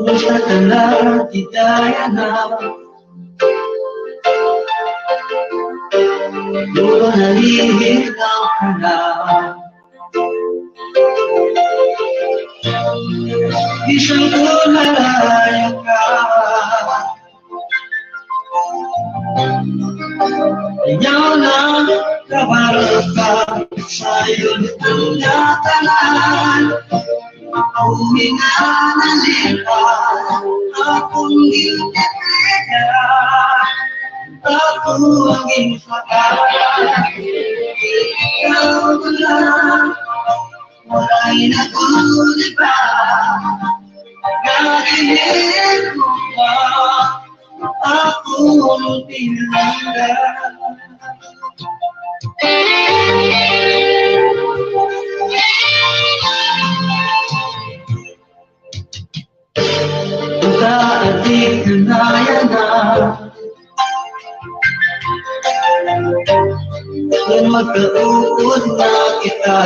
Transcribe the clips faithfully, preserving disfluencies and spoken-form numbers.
Basta ka na, di kaya na. Puro nalilinaw ka na. Isang tunay ka. Ayaw na kabarka, sayon an ngatanan. Huminga na lipat, akon gintitrigan, akon ginsaka. Ikaw na, waray na gud iba. Nadinig mo ba akon pinangga? Dati ka na yana. Kun magkauod na kita,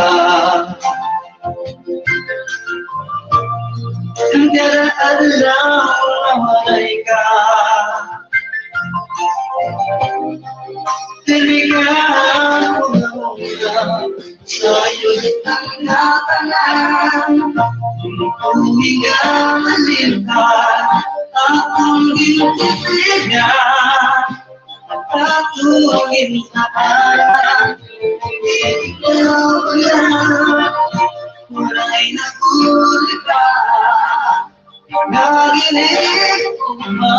kun kada adlaw na walay ka. Diri ka, kun Sayon an ngatanan, huminga malipat, akon gintitrigan, akon ginsaka. Ikaw na, waray na gud iba. Nadinig mo ba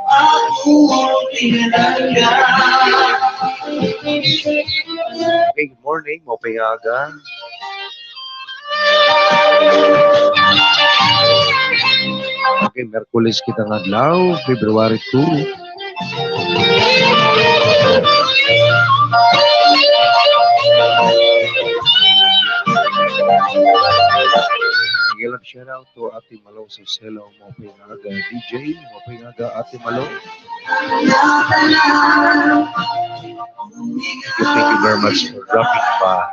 akon pinangga? Okay, good morning. Maupay nga aga. Okay, Miyerkules kita nga adlaw, February two. Sige lang, shout out to Ate Malo Suselo, maupay nga aga, D J, maupay nga aga, Ate Malo. Thank you, thank you very much for dropping by.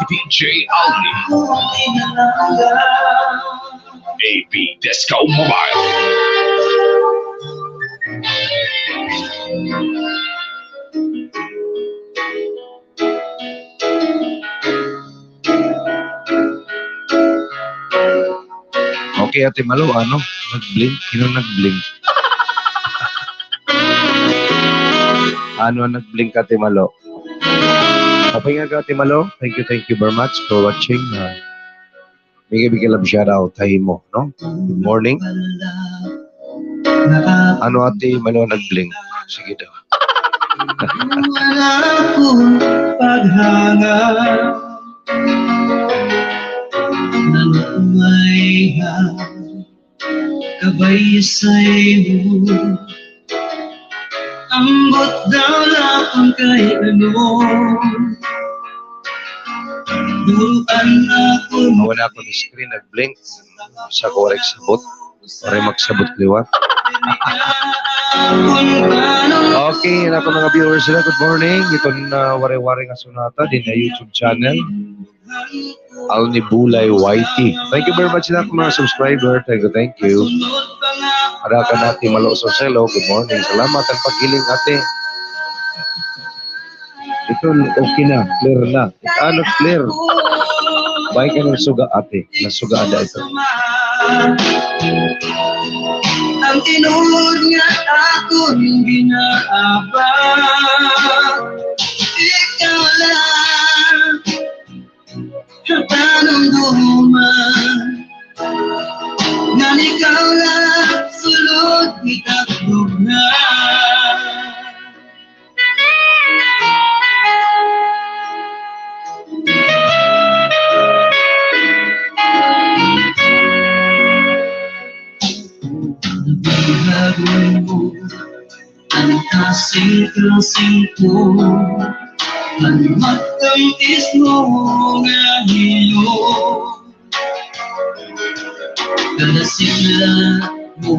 D J Alvin. A B Disco Mobile. Okay, Ate Malo, ano? Nag-blink? Hin-o nag-blink? Ano an nag-blink, Ate Malo? Maupay nga aga, Ate Malo. Thank you, thank you very much for watching. Ah, big-a-big a love shout out ha imo, no? Good morning. Ano, Ate Malo, nag-blink? Sige daw. Wala akong paghanga, nang may kabaysay mo. Ambot daw la kun kay ano. Dukan ako. Wala ako ni screen, nag-blink. Sa korek sabot. Waray magsabot liwat. Okay, an akon mga viewers sila, good morning. Iton, ah, Waray-Waray nga Sonata, dinhi ha YouTube channel. Alni Bulay Y T. Thank you very much sa akon mga subscriber. Thank you, thank you. Para kan Ate Malo Soselo, good morning. Salamat an paghiling, Ate. Ito, okay na. Clear na. Ano, clear? Bye ka ng suga, ate. Nasuga ada ito. Ang tinuod nga akon ginaaba, ikaw lang. Tanong duman, ngan ikaw lang sulod Itakdog na. Bihag mo an kasingkasing ko, an matamis mo nga hilom. Kada sigla mo,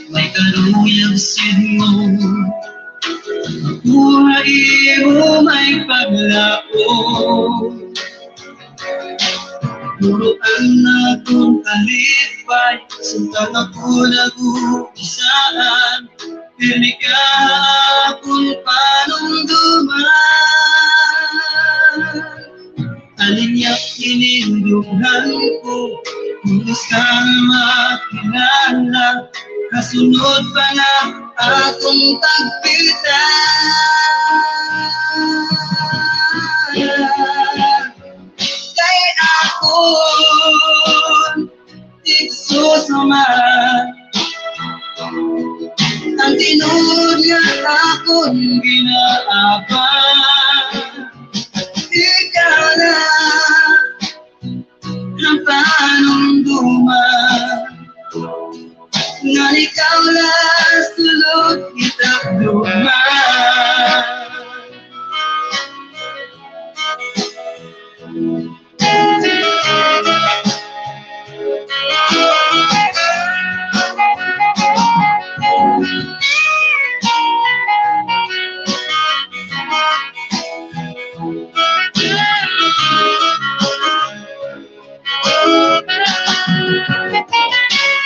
may karuyag sidngon. Ako ha imo may paglaom. Puro an akon kalipay, samtang ako nag-uumpisaan, pirmi ka akon panumduman. Alinyap ini dughan ko, pulos ka nga makilala, kasunod pa nga akon pagpilta. Kay akon tigsusama, an tinuod nga akon ginaabang, ikaw la an panumduman, ngan ikaw la sulod kita duman.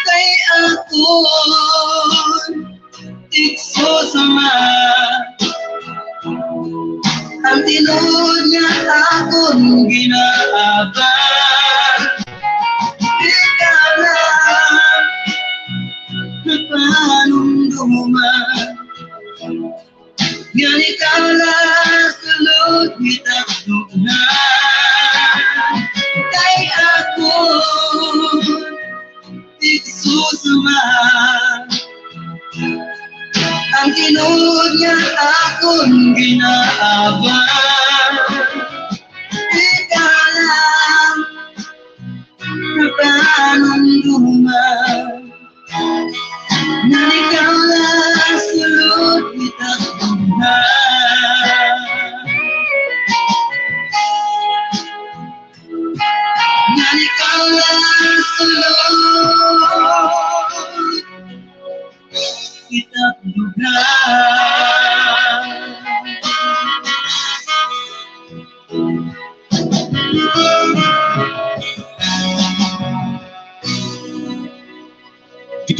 Kay akon tigsusama, an tinuod nga akon ginaabang, ikaw la an panumduman, ngan ikaw la sulod kita duman. Kay akon tigsusama, an tinuod nga akon ginaabang, ikaw la an panumduman, ngan ikaw la sulod kita duman. Ngan ikaw la sulod kita duman.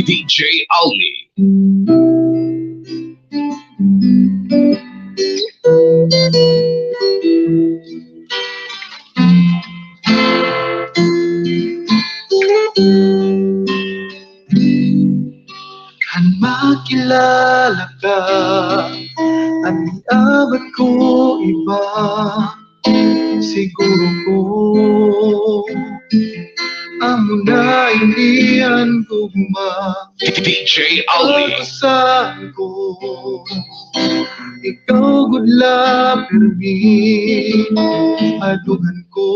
D J Alni. Kan makilala ka, an iabot ko iba. Siguro ko amo na ini an gugma. D J Alni. Pagpasan ko, ikaw gud la pirmi, adugan ko.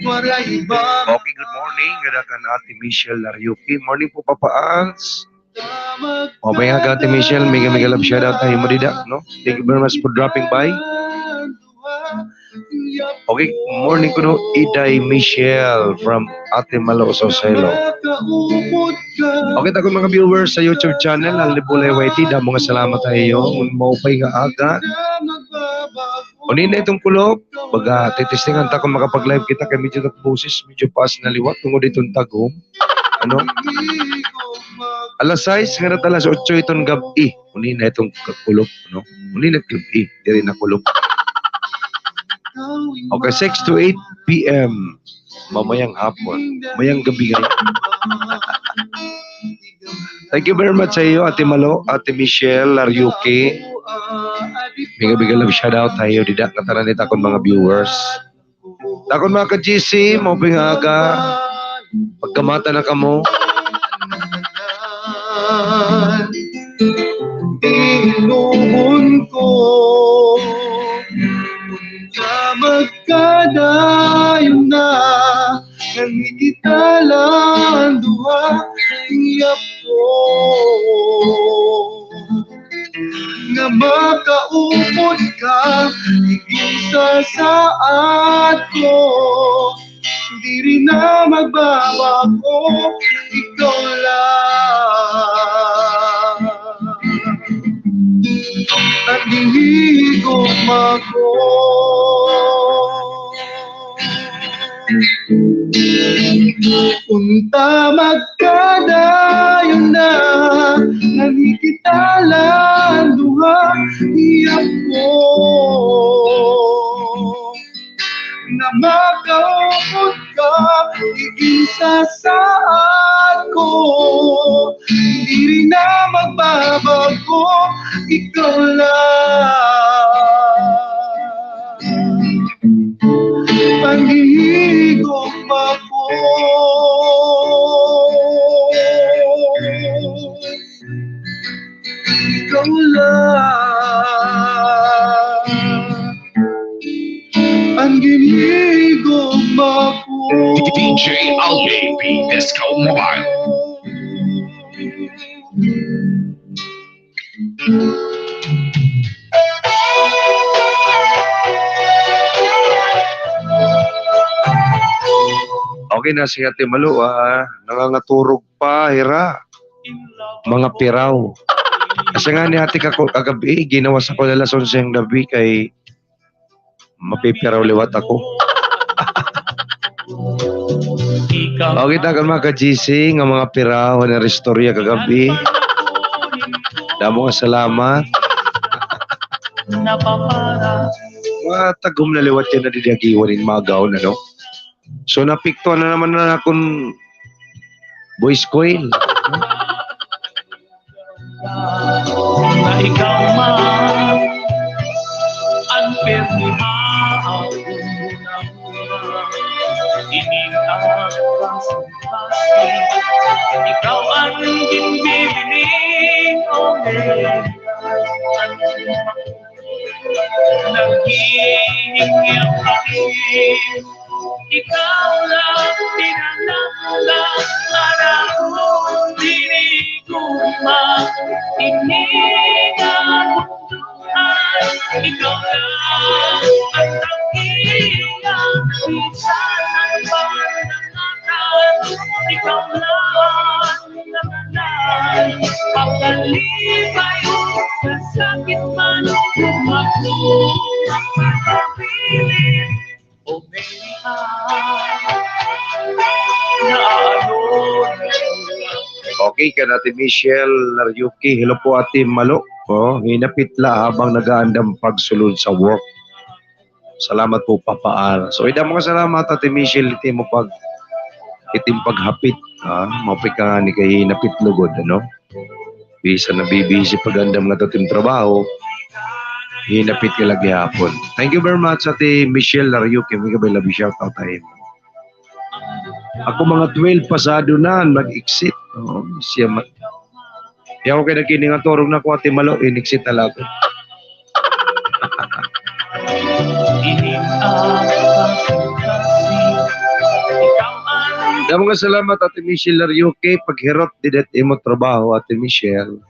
Waray iba. Okay, good morning. Gada kan Ate Michelle Lariuki. Morning po, Papa Ans. Maupay nga aga, Ate Michelle, mega, mega love shout out ha imo dida, no? Thank you very much for dropping by. Okay, morning kuno, Iday Michelle from Ate Malo, Soselo. Okay, ta akon mga viewers sa YouTube channel, Alni Bulay Y T, damo nga salamat ha iyo. Maupay nga aga. Unina iton kulop, baga, titestingan ta kon makapag-live kita kay medyo it ak boses, medyo paas na liwat, tungod iton tagom. Ano? Alas sais, nganat alas otso iton gab-i. Unina iton kulop, no? Unina gab-i, diri na kulop. Okay, six to eight P M. Mamayang hapon. Mayang gabi ngayon. Thank you very much sa iyo, Ate Malo, Ate Michelle Lariuki. Mega, mega love shout out ha iyo dida, ngatanan it akon mga viewers. Akon mga ka-G C, maupay nga aga. Pagkamata na kamo. Tinubon ko, unta magkadayon na, ngan kita lang duha, iya ko. Nga makaupod ka, iginsasaad ko. Diri na magbabago, ikaw lang an ginhigugma ko. Unta magkadayon na, ngan kita lang duha, iya ko. Nga makaupod ka, iginsasaad ko. Diri na magbabago, ikaw lang an ginhigugma ko. Ikaw lang an ginhigugma ko. D J Alvin, P Disco Mobile. Okay na si Ate Malo, ah, nangangaturog pa hira. Mga piraw. Kasi nga ni ate ka, kagab-i, ginawas ako na alas onse ng gabi kay mapipiraw liwat ako. Okay, tagan mga ka-G C, nga mga piraw na istorya kagab-i. Damo nga salamat. Matagom na liwat yan na didiagiwan in magaw na, no? So, napiktuan na naman na akong voice coil. Nga ikaw man an pirmi ha akon hunahuna, inig an kasing-kasing, ikaw an ginbibining, o Mary, an Naghihingyap kami, ikaw la tinatangga, aram ko diri gugma ini nga mundohan, ikaw la an takina, bisan an panangatan, ikaw la. Okay, kan Ate Michelle Lariuki. Hello po, Ate Malo. Oh, hinapit la habang nag-aandam pagsulod sa work. Salamat po, Papa Al. So, ida mga salamat, Ate Michelle, iti mo pag, itim paghapit. Ah, mapika nga ni kay hinapit lugod, ano? Bisan nabibisi pag-andam nga tatim trabaho, hinapit ka lagi hapon. Thank you very much, Ate Michelle Lariuki. May kabay labi shout out tayo. Ako mga twelve pasado na, mag-exit. Oh, siya ma-, Yaw kay nagkiningaturog na ko, Ate Malo, inexit na la ako. Damo nga salamat, Ate Michelle Lariuki, paghirot dida hit imo trabaho, Ate Michelle.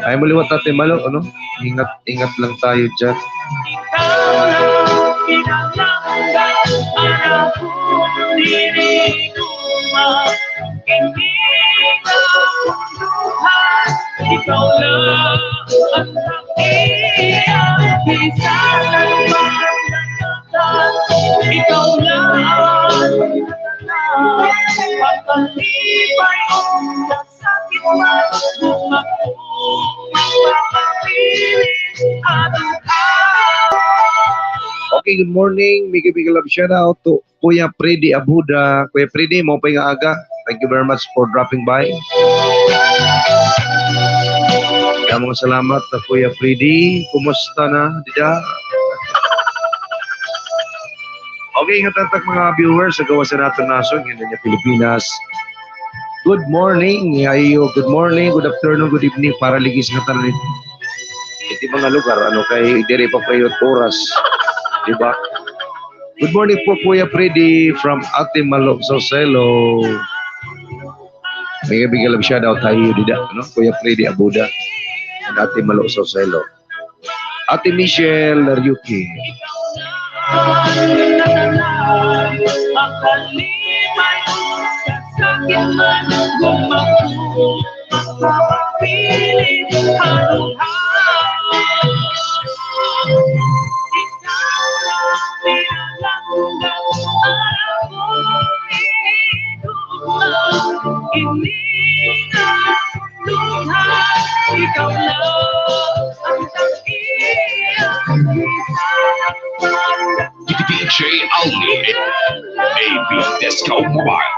Ay, maliwat, Ate Malo, ano? Ingat, ingat lang tayo dyan. Okay, good morning. Mega, mega love shout out to Kuya Freddy Abuda. Kuya Freddy, maupay nga aga. Thank you very much for dropping by. Damo nga salamat, Kuya Freddy. Kumusta na dida? Okay, nga tatak mga viewers, sa gawas sa naton nasod, ngayon niya Pilipinas. Good morning, ayo. Good morning, good afternoon, good evening, para ligi sa ngatanan. Iti mga lugar, ano, kay diri pa pareho it oras. Di ba? Good morning po, Kuya Freddy from Ate Malo, Soselo. May big love shout out tayo dida, no? Kuya Freddy Abuda, Ate Malo, Soselo. Ate Michelle Lariuki. D J Alni, A B Disco Mobile.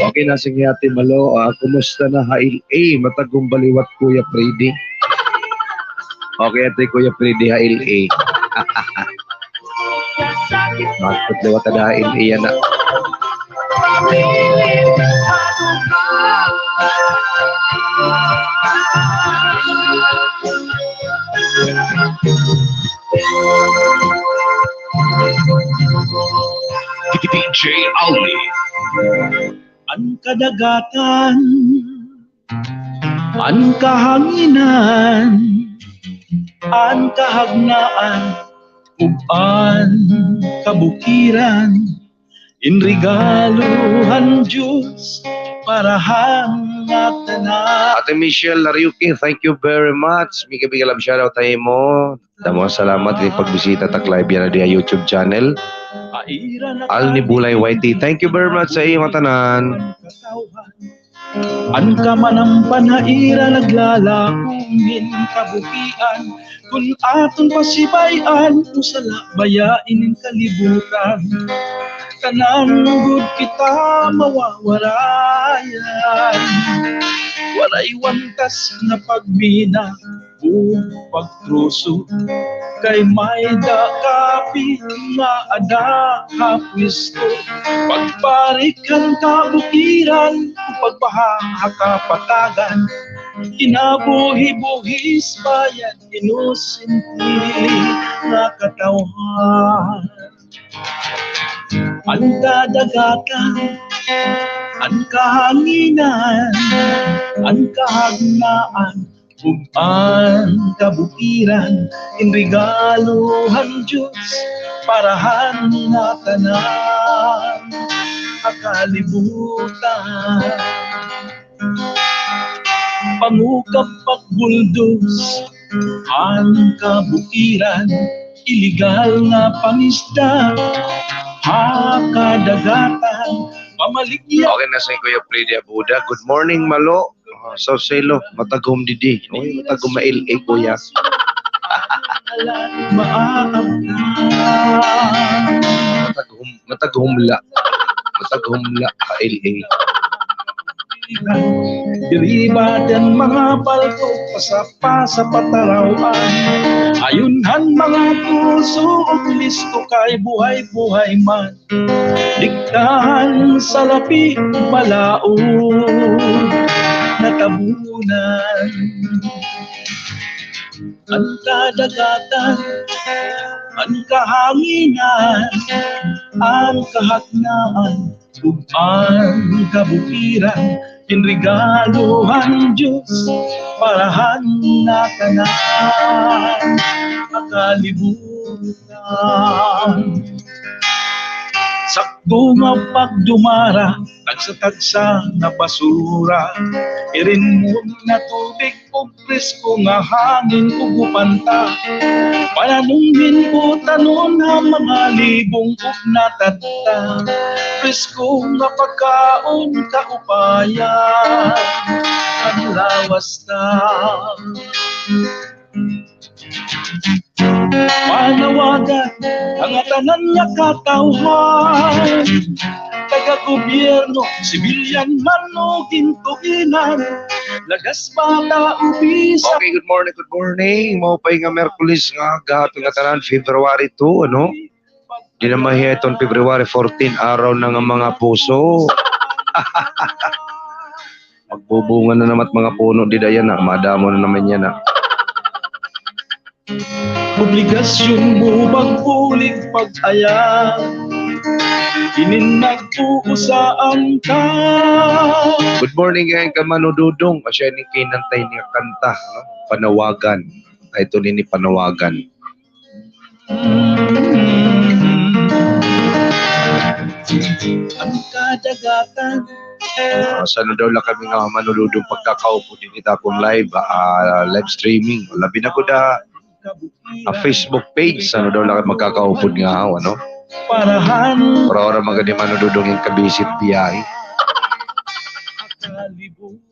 Okay na, sige, Ate Malo. Ah, kumusta na ha L A? Matag-om ba liwat, Kuya Freddy? Okay, ate, Kuya Freddy, ha L A. Matag-om liwat na ha L A yana. D J Alni. An kadagatan, an kahanginan, an kahagnaan, ug an kabukiran, in regalo han Diyos para han ngatanan. Ate Michelle Lariuki, thank you very much. Mega, mega love shoutout ha imo. Damo nga salamat ha pagbisita tak live yana ha YouTube channel. Alni Bulay Y T. Thank you very much ha iyo ngatanan. An kamanampan ha ira naglalako hin kabukian, kun aton pasibay-an, usa la baya ini nga kalibutan. Tanan gud kita mawawarayan. Waray wantas nga pagmina ug pagtruso, kay may-ada kapi nga ada ha pwesto. Pagparik han kabukiran, pagbaha ha kapatagan, kinabuhi-buhis bayad, inosente nga katawhan. An kadagatan, an kahanginan, an kahagnaan, ug an kabukiran, in regalo han Diyos para han ngatanan ha kalibutan. Pangukab, pagbuldos, an kabukiran, iligal nga pangisda ha kadagatan, pamaligya. Okay na si Kuya Freddy Abuda. Good morning, Malo. Ah, Soselo, matag-om didi. Oy, matag-om ha L A, kuya. Matag-om, matag-om la. Matag-om la ha L A. Diri ba dyan mga paldo, pasapasa, pataraw-an? Ayon han mga puso, ug listo kay buhay-buhay man. Diktahan salapi balaod natabunan. An kadagatan, an kahanginan, an kahagnaan, ug an kabukiran, in regalo han Diyos para han ngatanan ha kalibutan. Sakto nga pagdumara, tagsa-tagsa nga basura, irinmon nga tubig ug presko nga hangin ug uban pa. Pananom hin butanon ha mga libong ug natatta, presko nga pagkaon, kaupayan han lawas ta. Manawa An ngatanan nga katawhan, taga-gobyerno, sibilyan man o gintuginan, lagas, bata o bisan. Okay, good morning, good morning. Maupay nga Miyerkules nga aga ha aton ngatanan, February two, ano? Di na mahiya iton February fourteen, araw na nga mga puso. Magbubunga na naman mga puno dida yana. Madamo na naman yana. Obligasyon mo magbulig pag-aya, inin nagpuusahan ka. Good morning, ngayon ka Mano Dudong. Asya ini kinantay niya kanta, no? Panawagan. Title ini Panawagan. An kadagatan. Ah, san-o daw la kami nga Mano Dudong pagkakaupod dinhi ha akon live, ah, live streaming. Labi na gud ha, ah, Facebook page, san-o daw la kami magkakaupod nga haw, ano? Parahan. Ora-ora man gani Mano Dudong in kabisit biyahe.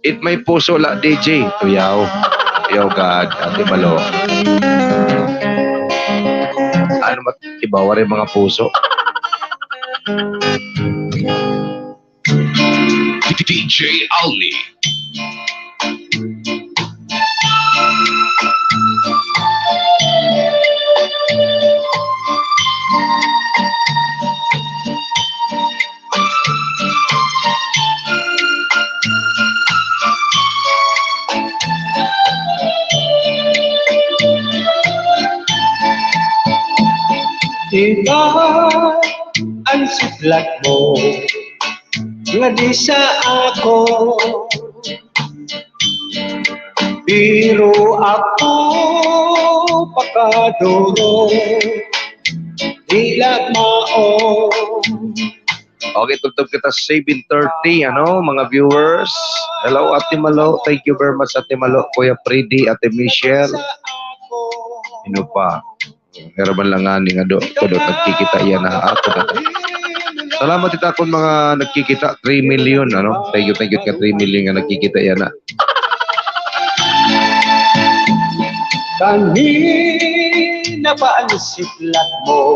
It may puso la, D J. Tuyaw. Tuyaw gad, Ate Malo. Ano mat-, iba, waray mga puso. D J Alni. Iba an siplat mo ngadi sa akon. Pero ako pakaduro, diri mao. Okay, tubtob kita seven thirty, ano, mga viewers. Hello, Ate Malo. Thank you very much, Ate Malo. Kuya Freddy, Ate Michelle. Sino pa? Meron man la ngani nga do, todo nagkikita yana ha akon. Salamat it akon mga nagkikita, three million, ano? Thank you, thank you ka three million nga nagkikita yana. Kanina pa an siplat mo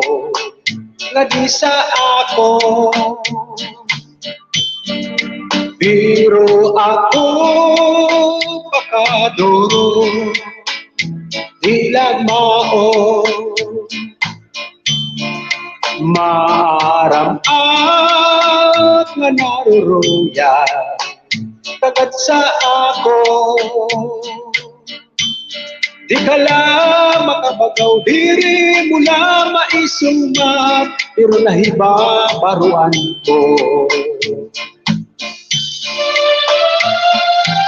ngadi sa akon. Pero ako pakaduro, diri mao. Maaram ak nga naruruyag ka gad sa akon. Di ka la makabagaw, diri mo la maisumat, pero nahibabaroan ko.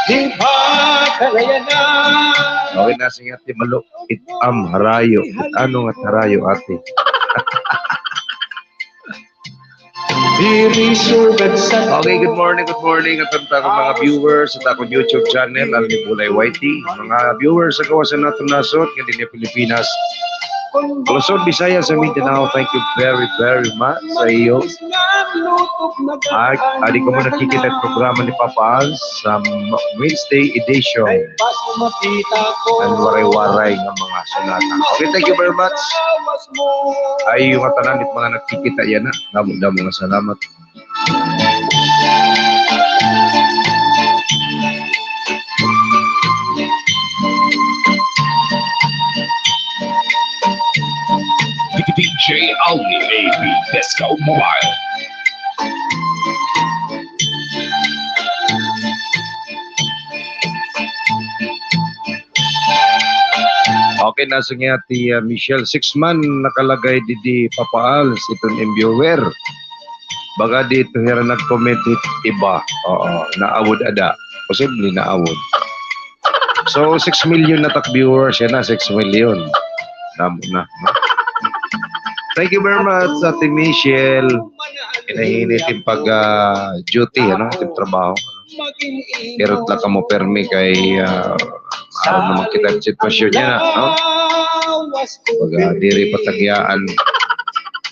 Di ba kalayanan? Okay na, sige, Ate Malo. It-am harayo. It-ano nga harayo, ate? Diri sugad sa... Okay, good morning, good morning. Aton ta akon mga viewers, aton akon YouTube channel, Alni Bulay Y T. Mga viewers sa gawas han aton nasod, nga dinhi Pilipinas. Luzon, Visayas, sa Mindanao, thank you very, very much sa iyo. Ay, adi kamo nagkikita han programa ni Papa Al sa Wednesday edition. An waray-waray nga mga sulatan. Okay, thank you very much. Ay, nga tanan it mga nagkikita yana. Damo-damo nga salamat. D J Alni A P, Disco Mobile. Okay, nasiring hi Ate, ah, Michelle, six man nakalagay didi, Papa Al, sa iton im viewer. Baga didto hira nag-comment hit iba. Oo, naawod ada. Posible naawod. So, six million na tak viewers yana, six million. Damo na, no? Thank you very much, Ate Michelle. Hinahinay it im pag, ah, duty, ano, it im trabaho. Hirot la kamo pirmi kay, ah, aram naman kita it sitwasyon yana, no? Pag, ah, diri patagyaan.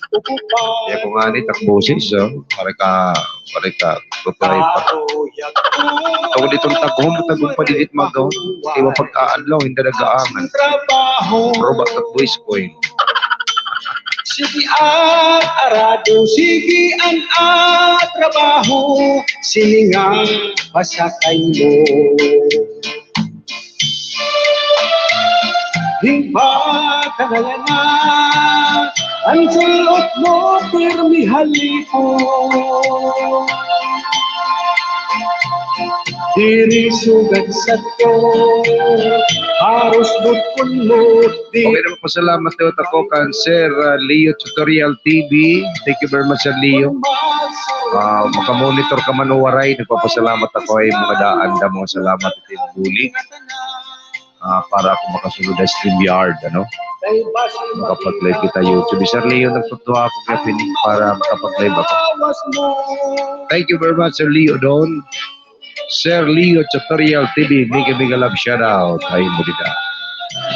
Kay ako ngani, it ak boses, oh. Waray ka, waray ka, tutulay pa. Tungod iton taghom, taghom pa didit magaw. Iba pag-aadlaw, hindi nagaangan. Roba tak voice ko, eh. Sige at arado, sige an at trabaho, sini nga pasakay mo. Himpa ka na yana, an sul-ot mo pirmi halipo. Diri sugad sadto, haros butkon mo. Okay, nagpapasalamat liwat ako kan Sir, ah, Leo Tutorial T V. Thank you very much, Sir Leo. Ah, makamonitor ka man o waray, nagpapasalamat ako ha mga daan, damo nga salamat it im bulig. Ah, para ako makasulod ha StreamYard, ano? Makapag-live kita YouTube. Sir Leo, nagtutuwa ako kay Pining para makapag-live ako. Thank you very much, Sir Leo Don. Sir Leo Tutorial T V, mega, mega love shout out ha imo dida.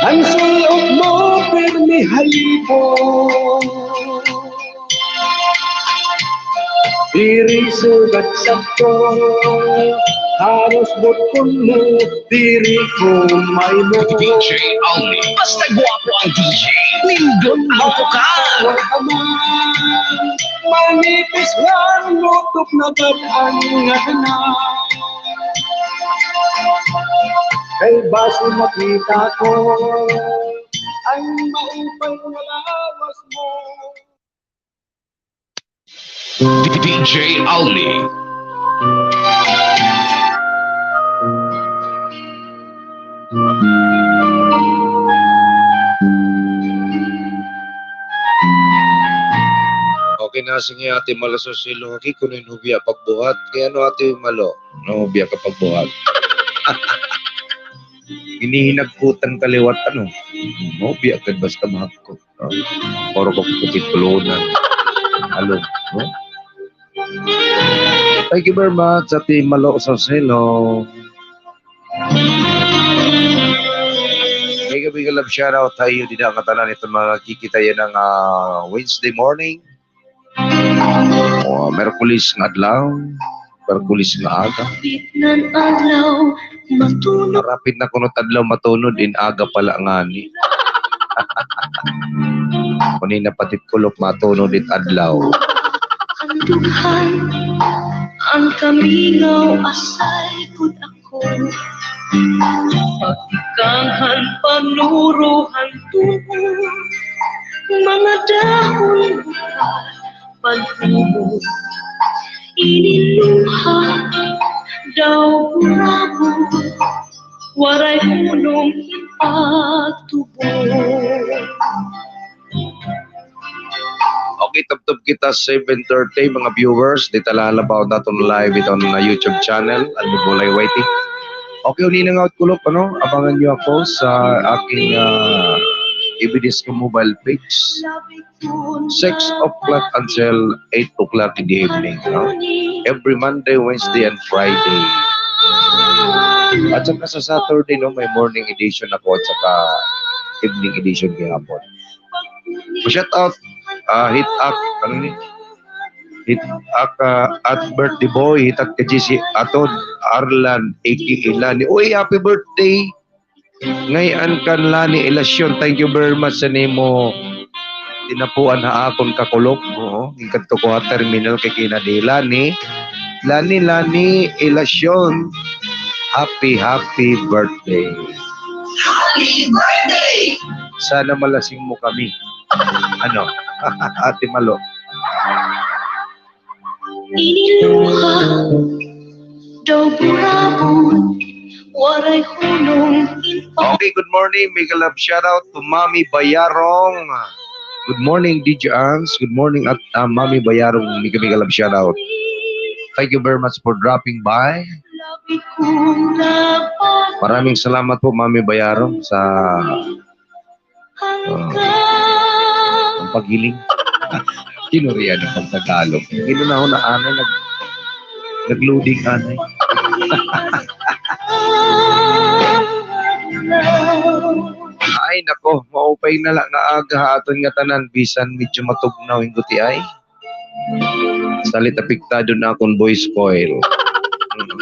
An sul-ot mo, pirmi halipo. Diri sugad sadto, haros butkon mo, diri ko maimo. D J Alni, basta gwapo ang D J, nindot ang tukar. Manipis lang, nutok na gab-an nga tanan. Kay basi makita ko ang maupay nga lawas mo. D J Alni. Okay na, sige, Ate Malo Sosilo, aki, kuno in hubya pagbuhat. Kay ano, Ate Malo? No, hubya ka pagbuhat. Hinihinagkutan ka liwat, ano? Hubya ka basta mahagkot. Puro ko putikulonan. Alo, no? Thank you very much, Ate Malo Sosilo. Mega, mega love shout out ha iyo dida nga tanan, iton mga kikita yana nga, ah, Wednesday morning. O, Miyerkules nga adlaw. Miyerkules nga aga. Hapit na kuno it adlaw matunod, in aga pa la ngani. Kunina pa it kulop matunod it adlaw. Ang dughan, ang kamingaw, asay gud ako. Pagkanghan, panuruhan, tuon, mga dahon, panhubo, ini luha daw burabod, waray hunong hin pagtubo. Okay, tubtob kita seven thirty, mga viewers. Dida la halaba ha aton live iton, ah, YouTube channel, Alni Bulay Y T. Okay, unina nga kulop, ano? Abangan niyo ako sa aking, ah, Ibidisco mobile page. Six o'clock until eight o'clock in the evening, no? Every Monday, Wednesday, and Friday. At saka sa Saturday, no, may morning edition ako at saka evening edition gihapon. Shout out, ah, hit-ak, ano ni? Hit-ak, ah, at birthday boy, hit-ak ka G C Atod, Arlan, A K A Lani. Uy, happy birthday! Ngay-an kan Lani Ilacion, thank you very much sa nimo tinapuan ha akon kakulop. Oo, ginkadto ko ha terminal kay kinadi Lani. Lani, Lani Ilacion, happy, happy birthday. Happy birthday! Sana malasing mo kami. Ano? Ate Malo. Ini luha daw burabod, waray hunong hin pa- Okay, good morning. Mega love shout out to Mami Bayarong. Good morning, D J Ans. Good morning, at, ah, Mami Bayarong. Mega, mega love shout out. Thank you very much for dropping by. Maraming salamat po, Mami Bayarong, sa Ah, an paghiling. Kinurian an pagtagalog. Ginunahon na anay, nag-, nag-loading anay. Ay, nako, maupay na la nga aga ha aton ngatanan, bisan medyo matugnaw hin gutiay. Salit apektado na akon voice coil. Mm.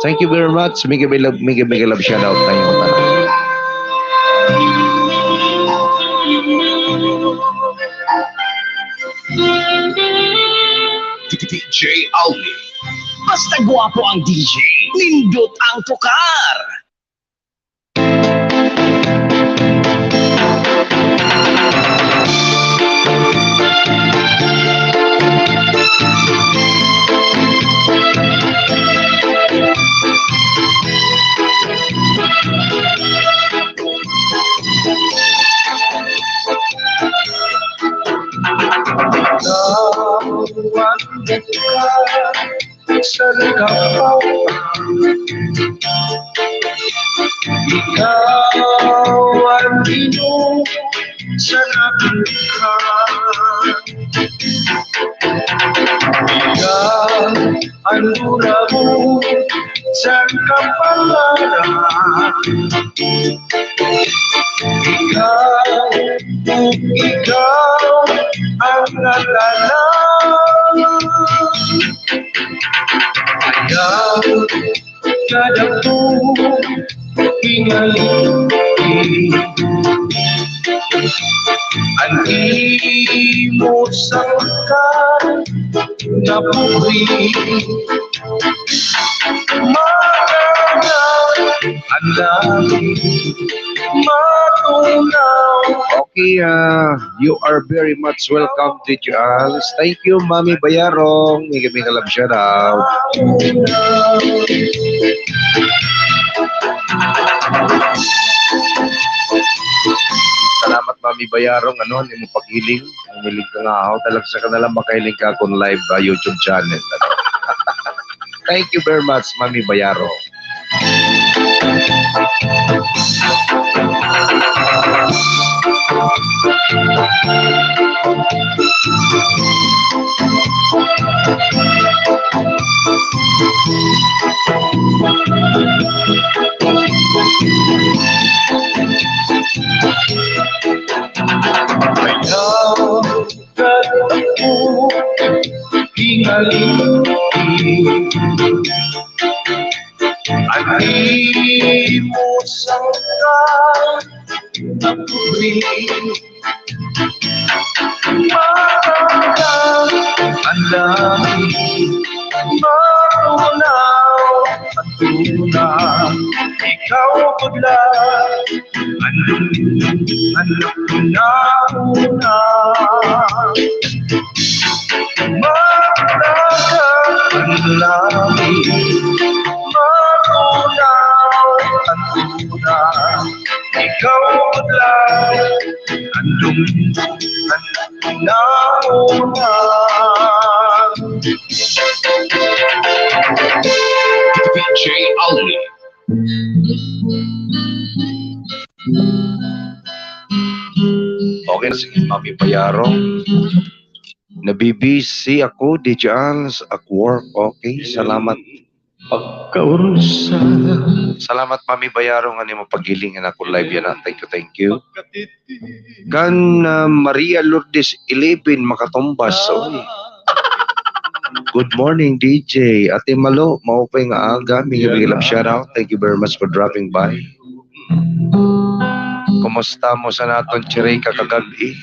Thank you very much. Mega, mega, mega, mega love shout out ha inyo tanan. D J Alvin. Basta gwapo ang D J, nindot ang tukar. Ikaw an Ginoo sa nakadikha. Ikaw an durabo san kapalaran. Ikaw, ikaw an natanan. Ikaw, kadako, pinalingki. An imo sangka na pobre. Magana an langit, matunaw. Okay, ah, you are very much welcome, D J Als. Thank you, Mami Bayarong. Mega, mega love shout out. Salamat, Mami Bayarong, ano, an imo paghiling. Umiling ka nga, ako talaga sa kanila, makahiling ka akon live, ah, YouTube channel. Thank you very much, Mami Bayarong. Kadako, pinalingki. An imo sangka na pobre. Magana an langit, matunaw an tuna. Ikaw gud la an, an nakauna. Magana an langit, matunaw an tuna. Ikaw gud la an, an nakauna. D J Alvin. Okay na, sige, Mami Bayarong. Nabi-busy ako, D J Als, ak work. Okay, salamat. Salamat, Mami Bayarong, an imo paghiling han akon live yana. Thank you, thank you. Kan, ah, Maria Lourdes eleven, Makatumbas. Oy. Good morning, D J. Ate Malo, maupay nga aga. Mega, mega love shout out. Thank you very much for dropping by. Kumusta mo sa naton chirika kagab-i?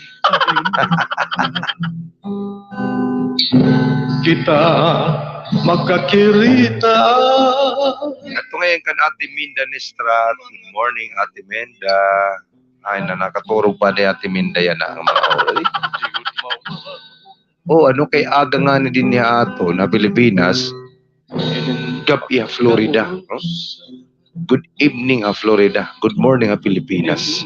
Kita magkakirita. Ato ngay-an kan Ate Minda Nestra. Good morning, Ate Minda. Ay, na, nakaturog pa ni Ate Minda yana nga mga oras. O, ano, kay aga ngani dinhi ha aton ha Pilipinas, gab-i ha Florida, no? Good evening ha Florida. Good morning ha Pilipinas.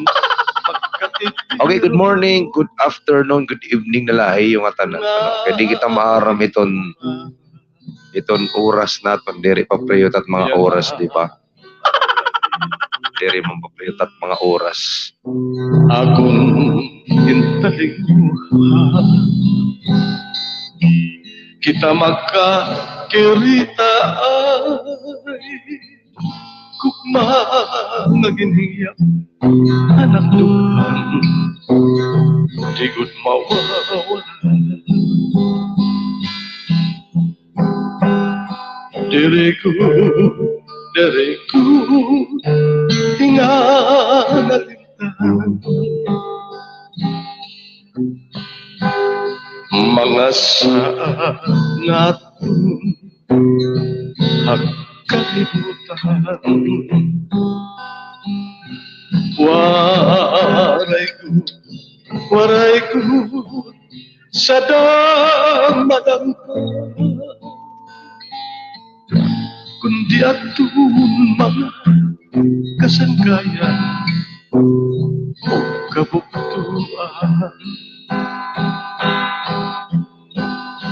Okay, good morning, good afternoon, good evening na la ha iyo ngatanan, ano? Kay di kita maaram iton, iton oras naton, diri pa pareho it at mga oras, di ba? Diri man pareho it at mga oras. Akon gintalinguha, kita magkakirita ay gugma nga ginhiyap, anak dughan, di gud mawawala. Diri ko, diri ko tinganalimtan. Mga sa Naton ha kalibutan. Waray gud, waray gud sadang madangpa, kundi aton mga kasangkayan o kabugtoan.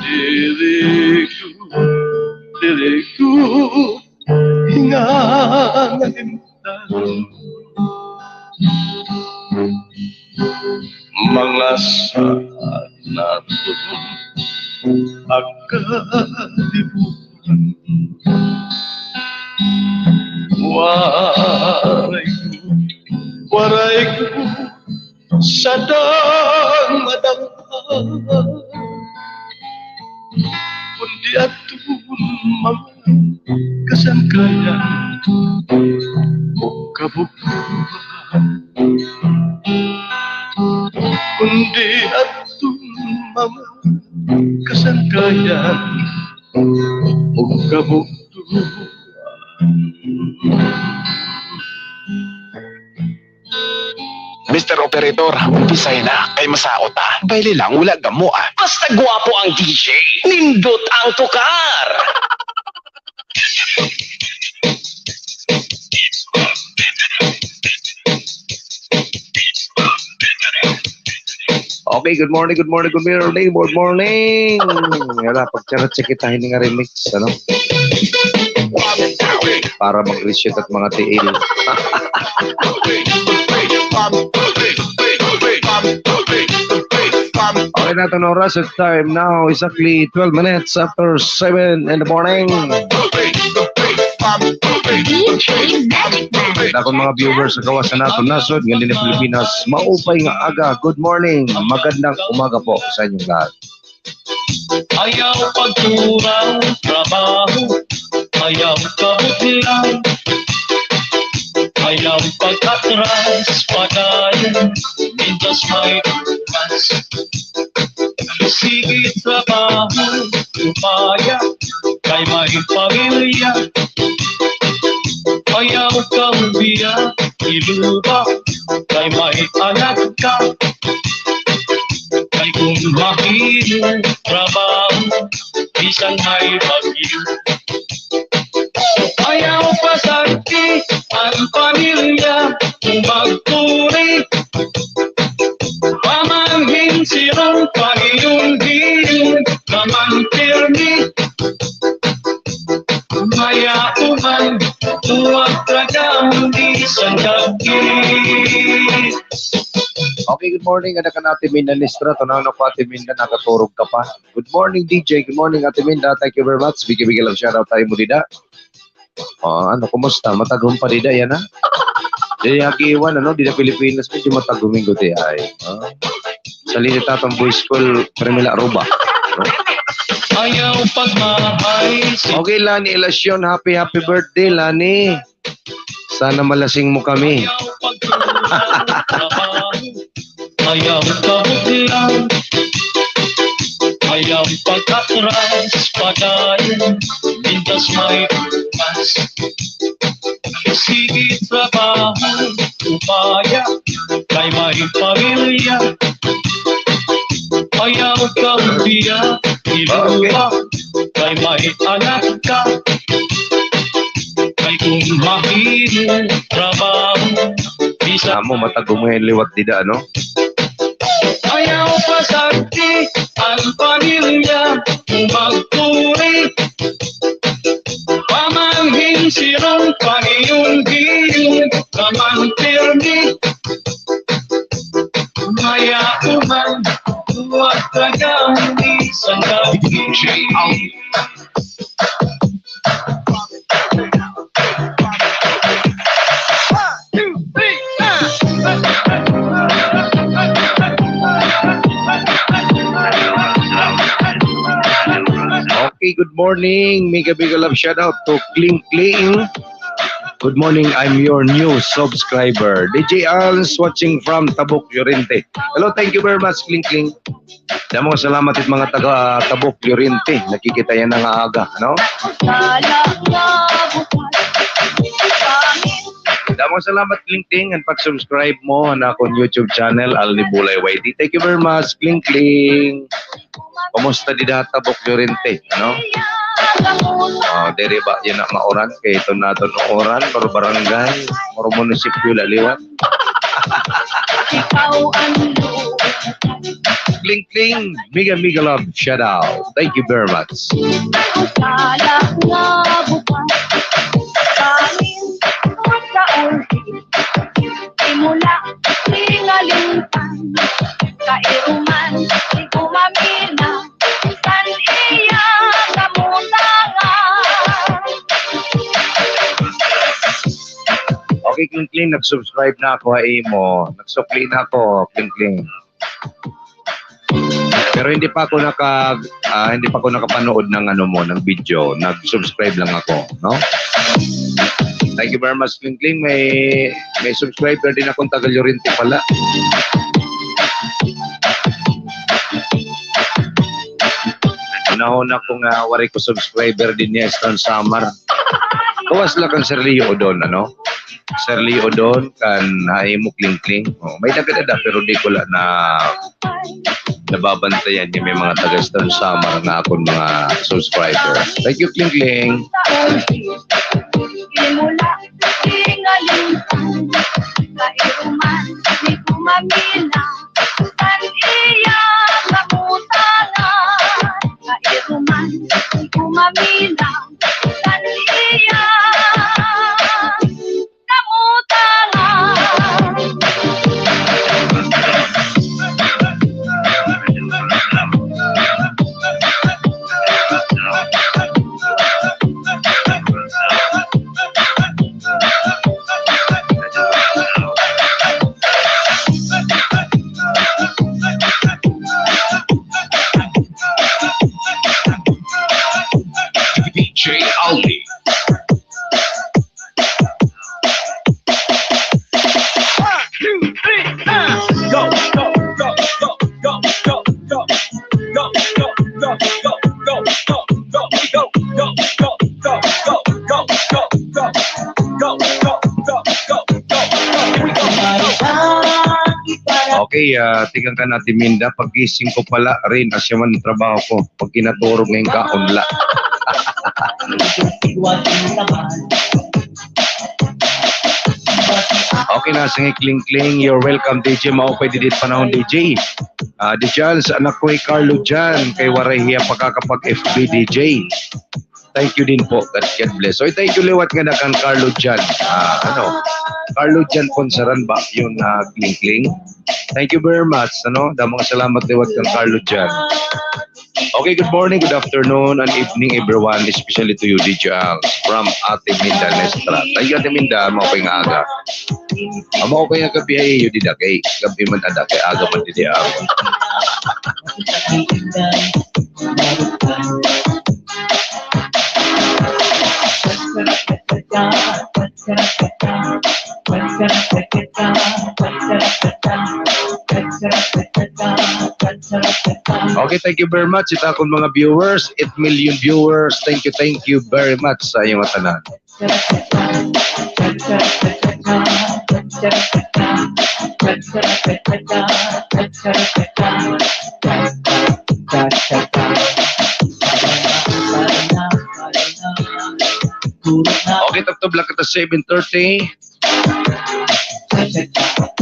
Diri ko, diri ko hingangalimtan mga saad naton ha kalibutan. Waray ko, waray ko sadang madangpa, kundi aton mga kasangkayan o kabugtoan. Kundi aton mga kasangkayan o kabugtoan. Mister Operator, umpisay na, kay masaot, ah. Bayle lang, wala gamo, ah. Basta gwapo ang D J, nindot ang tukar. Okay, good morning, good morning, good morning, good morning. Wala, pagcharot sa kita, hindi nga remix, ano? Para mag-reset at mga tiil. Okay, naton oras at time now, exactly twelve minutes after seven in the morning. D J Magic Man. Dakon mga viewers sa gawas sa naton nasod, ngan dinhi Pilipinas, maupay nga aga. Good morning, magandang umaga po sa inyong lahat. Ayaw pagturaw trabaho, ayaw kabudlan, ayaw pag-atras padayon, mintas may bukas. Sige trabaho, upaya, kay may pamilya. Ayaw kang biya, iluba, kay may anak ka. Kay kon mahimo trabaho, bisan may bagyo. Ayaw pasagdi an pamilya, magpuri. Pamanhin sirong pahiyon-hiyon, naman pirmi. Maya uman, huwag ka daw di sandagin. Okay, good morning. Ada kan Ate Minda Nistra, tunaw na ko, Ate Minda, nakaturog ka pa. Good morning, D J. Good morning, Ate Minda. Thank you very much. Bigi-bigi lang shoutout tayo mo dida. Ah, ano, kumusta? Matagom pa dida, yana? Di hagiwan, ano, dida Pilipinas, medyo matagom yung guti ay. Ah. Salita tatang boys school, Primila Aruba. Ayaw pagmahay. Okay, Lani Ilacion, happy, happy birthday, Lani. Sana malasing mo kami. Ayaw kabudlan, ayaw pag-atras padayon, mintas may bukas. Sige trabaho, upaya, kay may pamilya. Ayaw ka biya, iluba, kay may anak ka. Kay kon mahimo trabaho, bisan amo matag-umayan liwat dida, ano? Ayaw pasagdi an pamilya, magpuri. Pamanhin sirong pahiyon-hiyon, naman pirmi. Maya uman, huwag ka daw di sandagin. Okay, good morning. Mega, mega love shout out to Kling Kling. Good morning, I'm your new subscriber. D J Al's watching from Tabuk, Llorente. Hello, thank you very much, Kling Kling. Damo nga salamat it mga taga Tabuk, Llorente. Nakikita yan ng aga, ano? Damo nga salamat, Kling Kling, and pag-subscribe mo han akon YouTube channel, Alni Bulay Y T. Thank you very much, Kling Kling. Kumusta dida ha Tabuk, Llorente, no? Oh, diri ba yana mauran? Kay iton naton uran, pero barangay, pero munisipyo la liwat. Kling Kling, mega, mega love, shout out. Thank you very much. Okay, Kling Kling, nag-subscribe na ako ha imo. Nagsukli na ako, Kling Kling. Pero hindi pa ako naka, ah, hindi pa ako nakapanood ng ano mo, ng video. Nag-subscribe lang ako, no? Thank you very much, Kling Kling. May, may subscriber din akong taga Llorente pala. Nahuna ko nga waray ko subscriber dinhi ha Eastern Samar. Gawas la kan Sir Leo Odon, ano? Sir Leo Odon, kan ha imo, Kling Kling. Oh, may daghan ada, pero di ko la na nababantayan nga may mga taga Eastern Samar nga akon mga subscriber. Thank you, Kling Kling. D J Aldi. Okay, ah, tikang kan Ate Minda, paggising ko pala rin, asya man trabaho ko, pag kinaturog ngay-an kaon la. Okay na, sige, Kling Kling. You're welcome, D J. Maupay didi it panahon, D J. Ah, D J Al's, anak ko hi Carlo Jan, kay waray hiya pakakapag-F B, D J. Thank you din po. God, God bless. Oy, thank you liwat ngada kan Carlo Jan. Ah, ano? Carlo Jan Ponsaran ba yun, ah, Kling Kling? Thank you very much, ano? Damo nga salamat liwat kan Carlo Jan. Okay, good morning, good afternoon, and evening, everyone, especially to you, D J Al, from Ate Minda Nestra. Thank you, Ate Minda, maupay nga aga. Amo ko kay gab-i ha iyo dida kay gab-i man ada kay aga man didi ha amon. Okay, thank you very much. It akon mga viewers, eight million viewers. Thank you, thank you very much sa iyo nga tanan. Okay, tubtob la kita seven thirty.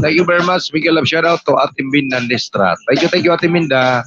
Thank you very much. Big love shout out to Ate Minda Nestra. Thank you, thank you, Ate Minda.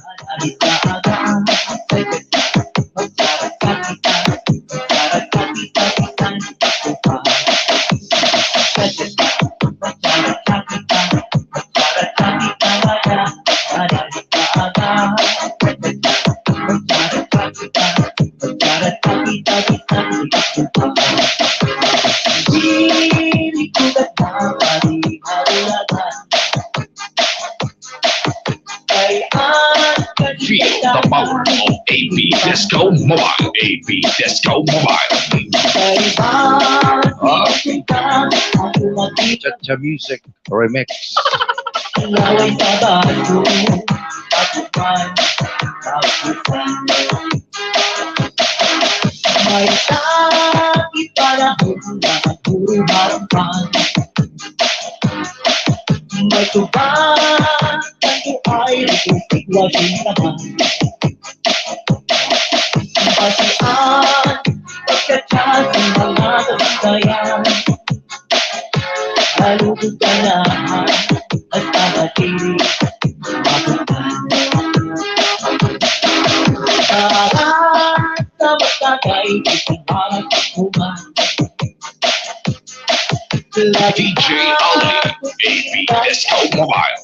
Feel the power of A P Disco Mobile. A P Disco Mobile. Ah. Cha-cha music remix. D J Alvin, A P Disco Mobile.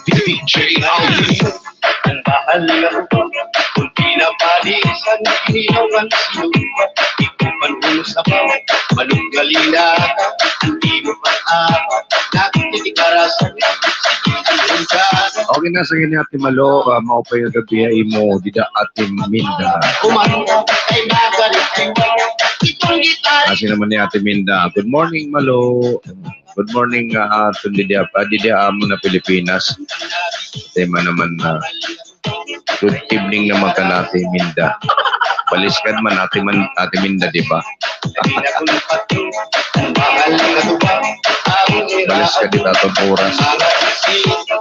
D J Alvin. Okay na, sige ni Ate Malo, ah, maupay nga gab-i ha imo dida Ate Minda. Asi naman ni Ate Minda. Good morning, Malo. Good morning, ah, aton didi, ah, didi ha amon nga Pilipinas. Tema naman na good evening naman kan Ate Minda. Baliskad man, Ate man, Ate Minda, di ba? Baliskad it aton oras.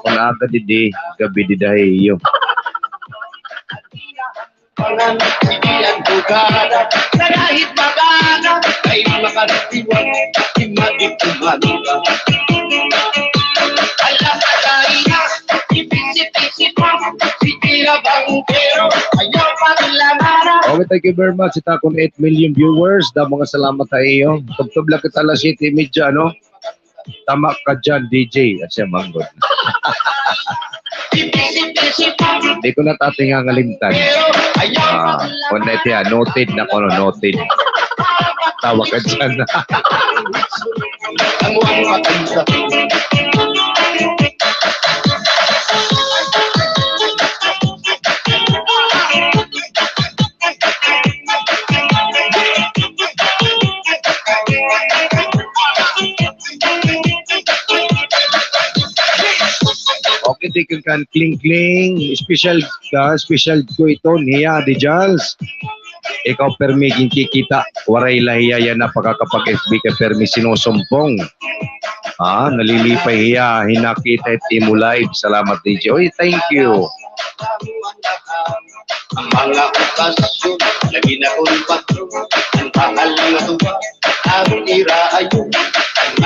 Kon aga didi, gab-i dida ha iyo. Okay, thank you very much. It akon eight million viewers. Damo nga salamat ha iyo. Tubtob la kita alas siyete y media, no? Tama ka dyan, D J. Asya manggod. Di ko na ta tingangalimtan. Ah, kuan na ito, ah, noted na kuno, noted. Tama ka dyan. Okay, tikang kan Kling Kling. Special ka, special ko ito niya, di Jals. Ikaw, permi ginkikita. Waray la hiya yana pakakapag-F B kay permi sinusumpong. Ah, nalilipay hiya, hinakita it imo live. Salamat, D J. Oy, thank you.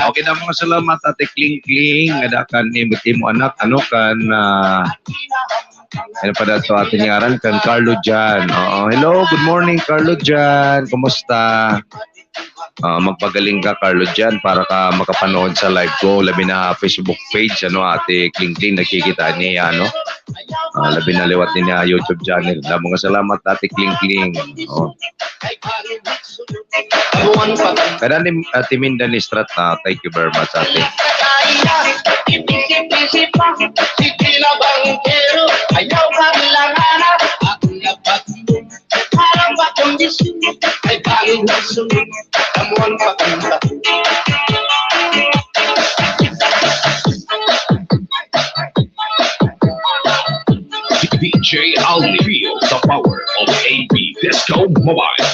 Okay, damo nga salamat, Ate Kling Kling. Ada kan imo, imo anak, ano, kan, ah, ano pa daw ito aton ngaran? Kan Carlo Jan. Oo. Hello, good morning, Carlo Jan. Kumusta? Ah, magpagaling ka, Carlo Jan, para ka makapanood sa live ko, labi na Facebook page, ano, Ate Kling Kling, nakikita niya, ano? Ah, labi na liwat niya YouTube channel. Damo nga salamat, Ate Kling Kling. Oh. Kada ni Ate Minda ni Strat na, thank you very much, Ate. D J Alvin, feel the power of A P Disco Mobile.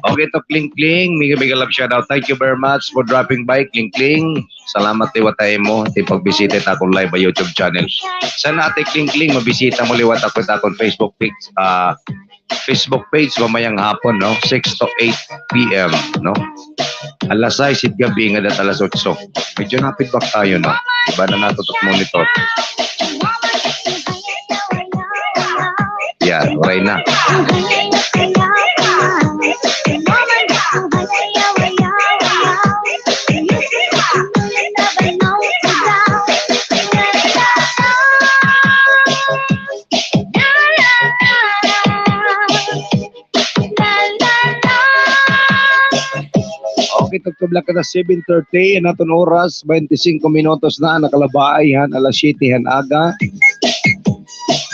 Okay, to Kling Kling, mega, mega love shout out. Thank you very much for dropping by, Kling Kling. Salamat liwat ha imo, it pagbisita it akon live ha YouTube channel. Sana, Ate Kling Kling, mabisita mo liwat ako it akon Facebook page, ah, Facebook page mamayang hapon, no? Six to eight P M, no? Alas sais it gabi ngada hit alas otso. Medyo napidback tayo, no? Iba na nato it monitor. Yan, waray na. Okay, tugtog la kita, seven thirty an aton oras, twenty-cinco minutos na an nakalabaay han alas siyete han aga.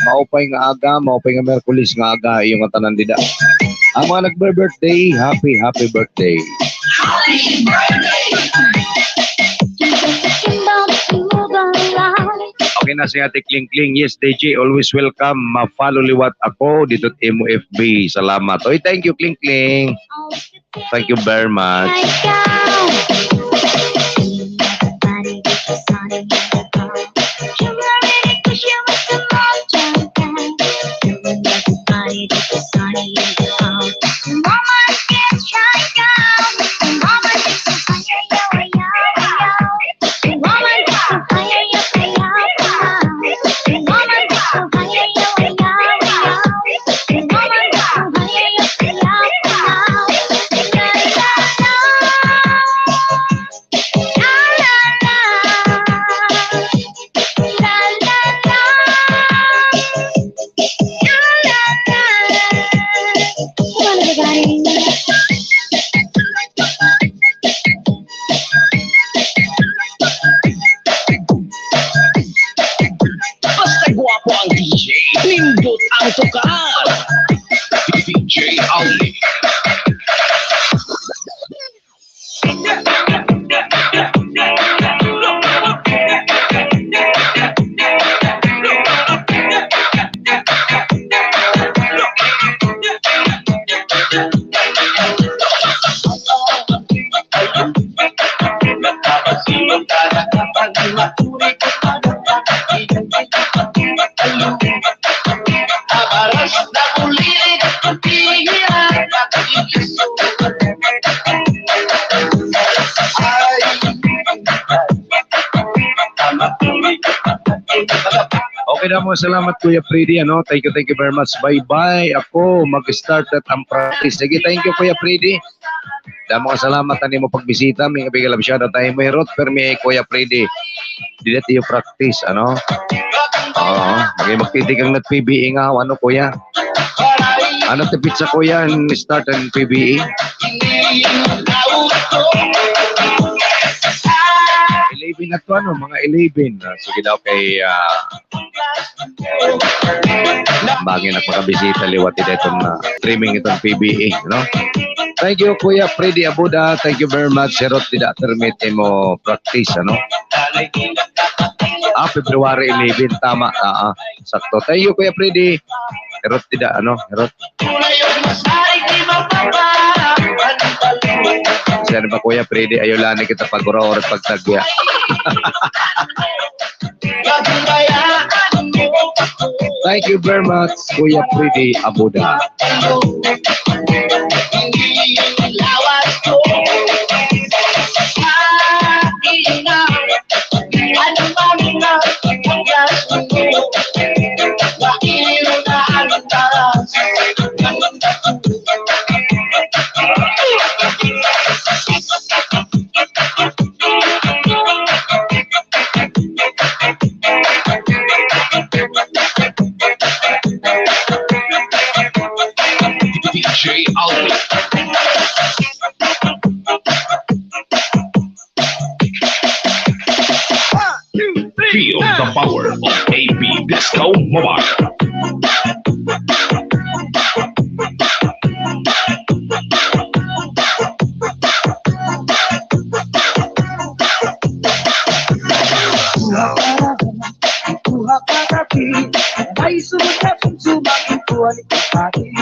Maupay nga aga, maupay nga Miyerkules nga aga, iyo ngatanan dida. An mga nagbi-birthday, happy, happy birthday. Okay na si Ate Kling Kling. Yes, D J, always welcome. Ma-follow liwat ako didto ha imo F B. Salamat. Oy, thank you, Kling Kling. Thank you very much. Basta gwapo ang D J, nindot ang tukar. D J Ali. Okay, damo nga salamat, Kuya Freddy, ano? Thank you, thank you very much. Bye-bye. Ako, mag-start na it am practice. Sige, thank you, Kuya Freddy. Damo nga salamat han imo pagbisita. May kabigay labsyada tayo mo, Herot, permi Kuya Freddy. Dida it iyo practice, ano? Oo, okay, magtitikang na it P B E nga, ano, Kuya? Ano it petsa, Kuya, an start han P B E? Eleven na to, ano? Mga eleven. Ah, sige daw kay, ah, bangin ak makabisita liwat dida iton, ah, streaming iton P B E, no? Thank you, Kuya Freddy Abuda. Thank you very much. Herot, dida permi it imo practice, ano? Ah, February eleven. Tama, ah, ah. Sakto. Thank you, Kuya Freddy. Herot dida, ano? Herot. Siya na ba, Kuya Freddy? Ayaw la anay kita pag-ura-ura pagtagya. Thank you very much, Kuya Freddy Abuda. D J Alvin. Feel the power of A P Disco Mobile.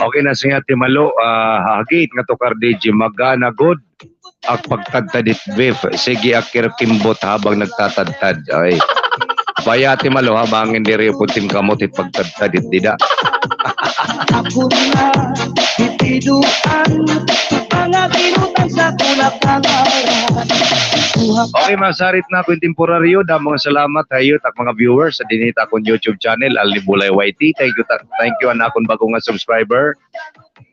Okay na siya, Timalo. Ah, hagit nga tukar, D J, magana gud. Ak pagtadtad it beef, sige ak kirkimbot habang nagtatadtad. Ay. Baya, Timalo, ha, bangin diri upod timkamot it pagtadtad it dida. Okay, masarit na ako hin temporaryo. Damo nga salamat ha iyo, tak mga viewers, ha dinhi ha akon YouTube channel, Alni Bulay Y T. Thank you, ta-, thank you, an akon bag-o nga subscriber.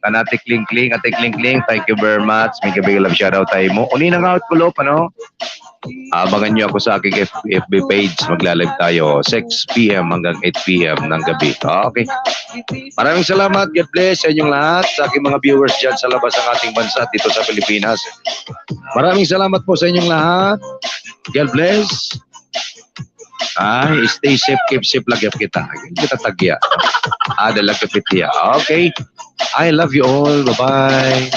Kan Ate Kling Kling, Ate Kling Kling, thank you very much. Mega, mega love shoutout ha imo. Uni na nga out ko, Lop, ano? Abangan niyo ako sa aking F-, F B page. Magla-live tayo six P M hanggang eight P M ng gabi. Okay. Maraming salamat. God bless sa inyong lahat. Sa aking mga viewers dyan sa labas ng ating bansa, dito sa Pilipinas. Maraming salamat po sa inyong lahat. God bless. Ay, stay safe, keep safe, lagi kita. Kita tagya. Ada lagi kita. Okay. I love you all. Bye-bye.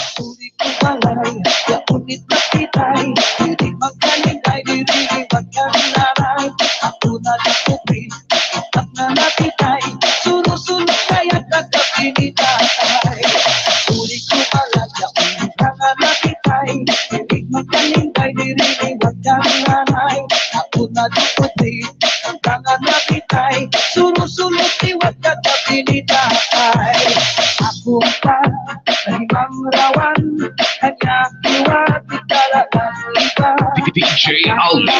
D J Alni.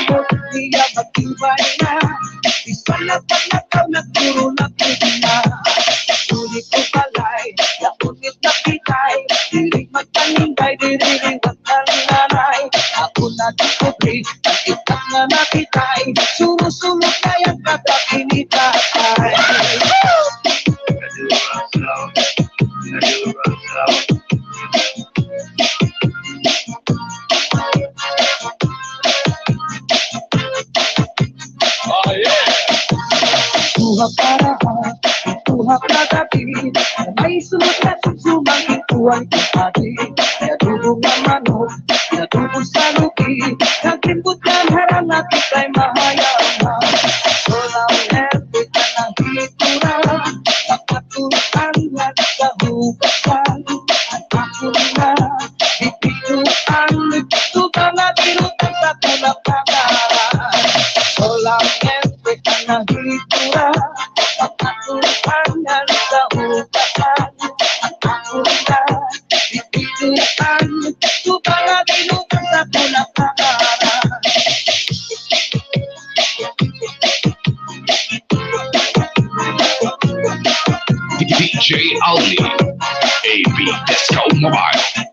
D J Alni, A B Disco Mobile.